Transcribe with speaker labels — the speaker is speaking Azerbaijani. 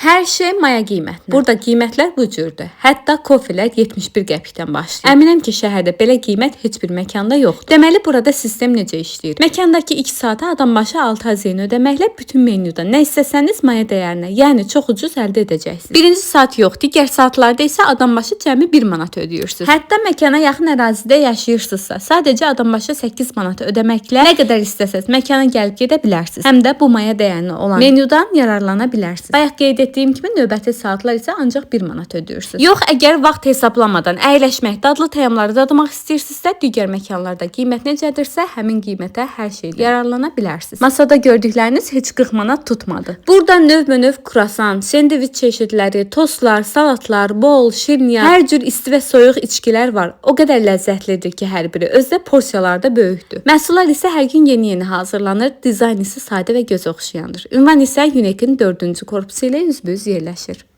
Speaker 1: Hər şey maya qiymətinə. Burada qiymətlər bu cürdür. Hətta kofelər 71 qəpikdən başlayır. Əminəm ki, şəhərdə belə qiymət heç bir məkanda yoxdur. Deməli burada sistem necə işləyir? Məkandakı 2 saata adambaşı 6 AZN ödəməklə bütün menyuda nə istəsəniz maya dəyərinə, yəni çox ucuz əldə edəcəksiniz. Birinci saat yox, digər saatlarda isə adambaşı cəmi 1 manat ödəyirsiniz. Hətta məkana yaxın ərazidə yaşayırsınızsa, sadəcə adambaşı 8 manat ödəməklə nə qədər istəsəz məkana gəlib gedə bilərsiniz. Həm də bu maya dəyərinə olan menyudan yararlana bilərsiniz. Bayaq qeyd etdiyim kimi növbəti saatlar isə ancaq 1 manat ödəyirsiniz. Yox, əgər vaxt hesablamadan əyləşmək, dadlı təamları dadmaq istəyirsinizsə, digər məkanlarda qiymət necədirsə, həmin qiymətə hər şeydə yararlana bilərsiniz. Masada gördükləriniz heç 40 manat tutmadı. Burada növbənöv kruasan, sendviç çeşidləri, tostlar, salatlar, bol, şirniyyat, hər cür isti və soyuq içkilər var. O qədər ləzzətlidir ki, hər biri özü də porsiyalarda böyükdür. Məhsullar isə hər gün yeni-yeni hazırlanır, dizayn isə sadə və göz oxşayandır. Ünvan isə UNEC-in 4-cü korpusu ilə üzbəüz yerləşir.